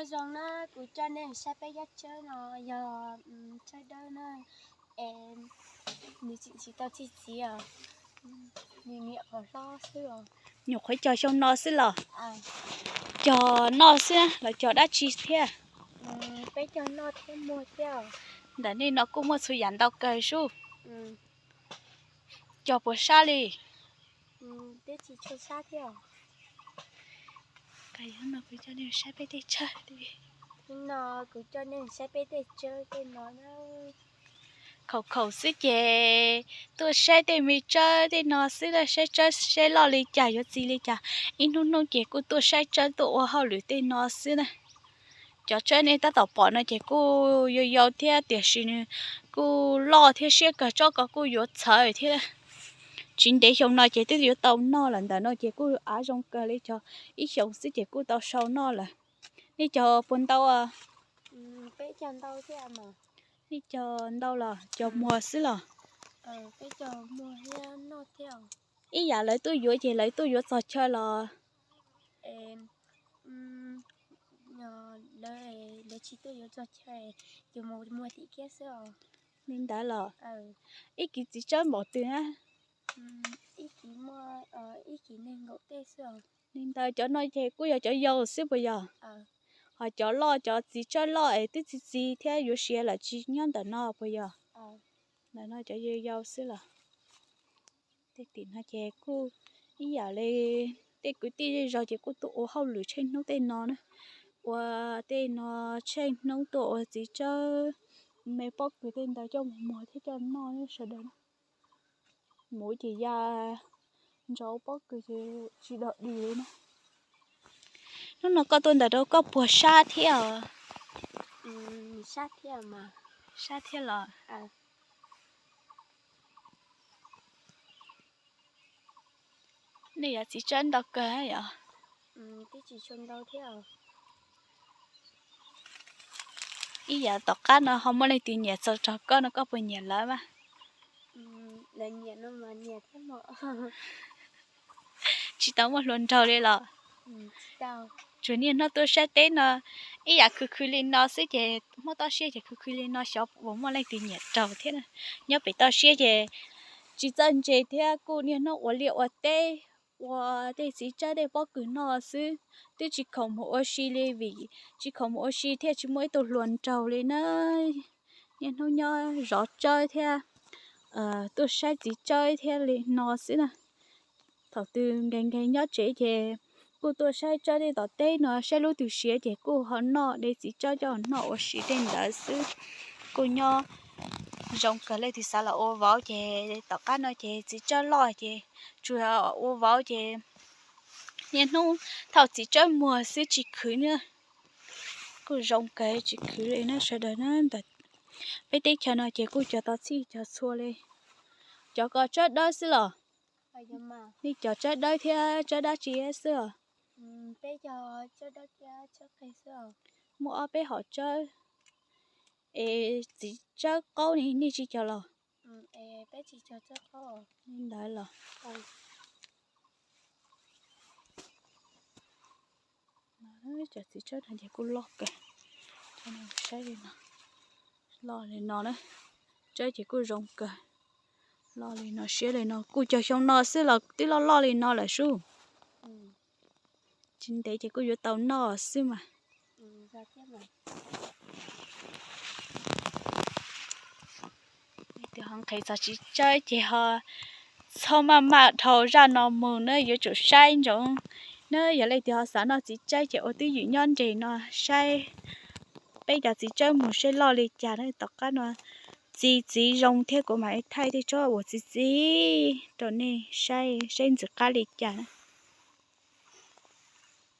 Zoo na, kuv coj nej saib peb cov tsawb no, yog tsawb dawb na, es nws tseem tsis tau txi txiv os, nws niam qhuav hlob xwb os. Nyuam qhuav cog xyoo no xwb los? Cog noj xwb los cog dab tsi thiab? Peb cog noj thiab muag thiab. Ntawm nej no kuj muaj txhua yam ntau kawg sub. Cog puas sab li? Twb tsis tshua sab thiab. Kuv coj nej saib peb tej tsawb. No kuv coj nej saib peb tej tsawb tej no. Khaum khaum xwb ces tuaj saib tej me tsawb tej no xwb, saib tsawb saib loj li cas yuav txi li cas. Ib hnub hnub ces kuj tuaj saib tsawb tuaj ua hauj lwm tej no xwb na. Cov tsawb nej tab tom pom no ces kuj yau yau thiab tiam sis nws kuj loj thiab siab kawg, tsob ko kuj yuav txhawv thiab. Tsis ntev xyoo no ces twb yuav tau noj lawm, ntawm no ces kuj av zoo kawg li, cog ib xyoos xwb ces kuj tau sau noj lawm. Nej cog puas ntau? Nej cog ntau los cog muag xwb los? Ib yam lawv tuaj yuav ces lawv tuaj yuav txog chaw los? Li ntawd los? Ib kis txiv tsawb npaum twg na? Li ntawd cov no ces kuj yog cov yau xwb puas yog? Ho cov loj, cov txiv tsawb loj es twb txi txiv thiab yuav siav lawm tsis nyob ntawm no puas yog? Ntawm no cov yau yau xwb los? Tej tim no ces kuj ib yam li tej kwv tij zej zog ces kuj tuaj ua hauj lwm tsheej hnub tej no na. Ua tej no tsheej hnub tuaj ua txiv tsawb, me pob kws tej ntawd coj mus muag thiab coj noj sawv daws. Muv ces ya ntsauv pob kws ces tsis dog dig li na. Hnub no koj tuaj ntawm rau koj puas sab thiab os? Sab thiab los? Nej yuav txiv tsawb ntau kawg yom? Ib yam tom qab no ho muaj leej twg nyiam txaus rau koj no koj puas nyiam lawv mas? Tsis tau muaj hluas nraug li los? Tsuas niaj hnub tuaj saib teb no, ib yam khwv khwv li no xwb ces Hmoob toj siab ces khwv khwv li no xyov puas muaj leej twg nyiam raug thiab. Nyob pem toj siab ces tsis txawj ntse thiab kuj niaj hnub ua liaj ua teb, ua tej txiv tsawb tej pob kws noj xwb, twb tsis khoom mus ua si li vim tsis khoom mus ua si thiaj tsis muaj ib tug hluas nraug li na. Niaj hnub nyob zov tsawb thiab tuaj saib txiv tsawb thiab li no xwb na. Thaum twg nkees nkees nyob tsev ces kuj tuaj saib tsawb tej tom teb no, saib lub twg siav ces kuj ho noj, de txiv tsawb coj noj ua si tej ntawd xwb. Kuj nyob zoo kawg, leej twg xav los ua vauv ces tom qab no ces txiv tsawb loj ces tsuas ua vauv ces niaj hnub thauj txiv tsawb muag xwb tsis khwv na. Kuj zoo kawg tsis khwv li na sawv daws na. Ntawm peb teb chaws no ces kuj cog tau txhij cog txhua li. Cov ko tsawb dawb xwb los? Nej cog tsawb dawb thiab tsawb dab tsi xwb os? Muaj ob peb hom tsawb. Es txiv tsawb qaub ne nej tsis cog los? Li ntawd los? Cov txiv tsawb no ces kuj loj kawg. Saib li no, loj li no na. Tsawb ces kuj zoo kawg. Loj li no siab li no kuj cog xyoo no xwb los twb loj loj li no lawm sub. Tsis ntev ces kuj yuav tau noj xwb mas. Leej twg ho nqhis txog txiv tsawb ces ho txhob maj maj dhau zaj no mus na, yuav tsum saib ntsoov na. Yog leej twg ho xav noj txiv tsawb ces ua twj ywm nyob nres no saib peb cov txiv tsawb mus saib loj li cas na. Tom qab no txi txiv zoo thiab kuv mam li thaij tej tsob uas txi txiv rau nej saib, saib ntxim qab li cas.